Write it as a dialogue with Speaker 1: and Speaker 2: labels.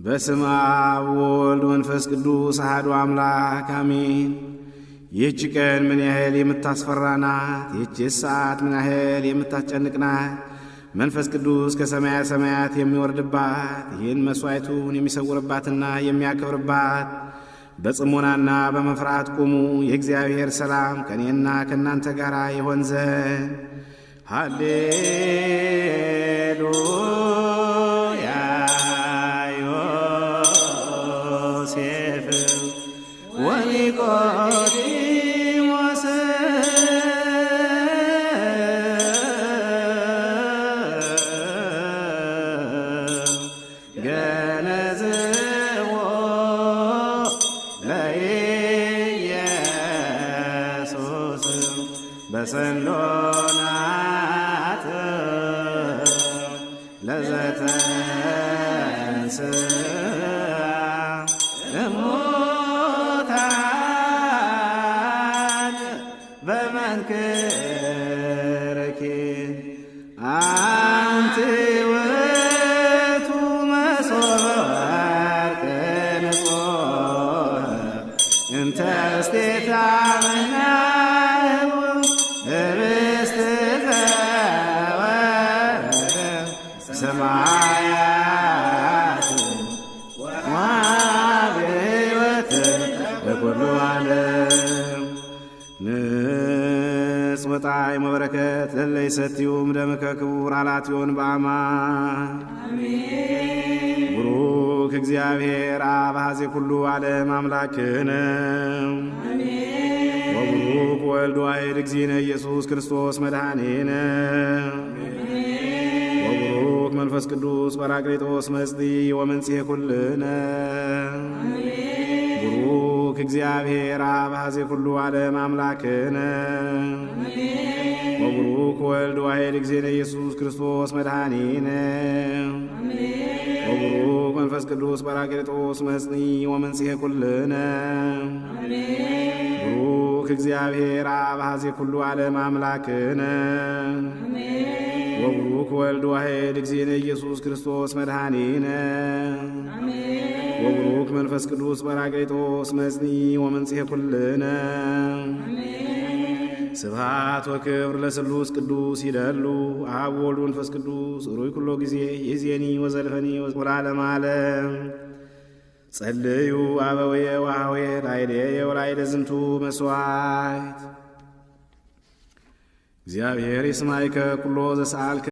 Speaker 1: በስመ አብ ወወልድ ወመንፈስ ቅዱስ አሐዱ አምላክ አሜን። ይህች ቀን ምን ያህል የምታስፈራ ናት! ይህች ሰዓት ምን ያህል የምታስጨንቅ ናት! መንፈስ ቅዱስ ከሰማያ ሰማያት የሚወርድባት፣ ይህን መሥዋዕቱን የሚሰውርባትና የሚያከብርባት፣ በጽሞናና በመፍራት ቁሙ። የእግዚአብሔር ሰላም ከእኔና ከእናንተ ጋር ይሆን ዘንድ። ሃሌሉያ። ዮሴፍ ወኒቆዲሞስ ገነዝዎ ለኢየሱስ በሰሎናት ለዘተንሥአ እሙታን በመንክርኪ አንቲ ውእቱ መሶበ ወርቅ ንጹሕ እንተ ውስቴታ መናህቡ ኅብስት ዘወረደ ሰማያት ወሀበ ሕይወት ለኩሉ ዓለም። ንጽ ወጣዕመ ወበረከት ለእለ ይሰትዩ እምደምከ ክቡር አላትዮን በአማን። ቡሩክ እግዚአብሔር አብ አኃዜ ኩሉ ዓለም አምላክነ፣ ወቡሩክ ወልድ ዋሕድ እግዚእነ ኢየሱስ ክርስቶስ መድኃኒነ፣ ወቡሩክ መንፈስ ቅዱስ ጰራቅሊጦስ መጽንዒ ወመንጽሔ ኩልነ። ቡሩክ እግዚአብሔር አብ አኃዜ ኩሉ ዓለም አምላክነ፣ ወቡሩክ ወልድ ዋሕድ እግዚእነ ኢየሱስ ክርስቶስ መድኃኒነ፣ ወቡሩክ መንፈስ ቅዱስ ጰራቅሊጦስ መጽንዒ ወመንጽሔ ኩልነ። ቡሩክ እግዚአብሔር አብ አኃዜ ኩሉ ዓለም አምላክነ፣ ወቡሩክ ወልድ ዋሕድ እግዚእነ ኢየሱስ ክርስቶስ መድኃኒነ፣ ወቡሩክ መንፈስ ቅዱስ ጰራቅሊጦስ መጽንዒ ወመንጽሔ ኩልነ። ስብሐት ወክብር ለስሉስ ቅዱስ ይደሉ አብ ወልድ መንፈስ ቅዱስ ሩይ ኩሎ ጊዜ ይእዜኒ ወዘልፈኒ ወለዓለመ ዓለም። ጸልዩ አበውየ ወአኀውየ ላዕሌየ ወላዕለ ዝንቱ መሥዋዕት። እግዚአብሔር ይስማዕከ ኩሎ ዘሰአልከ።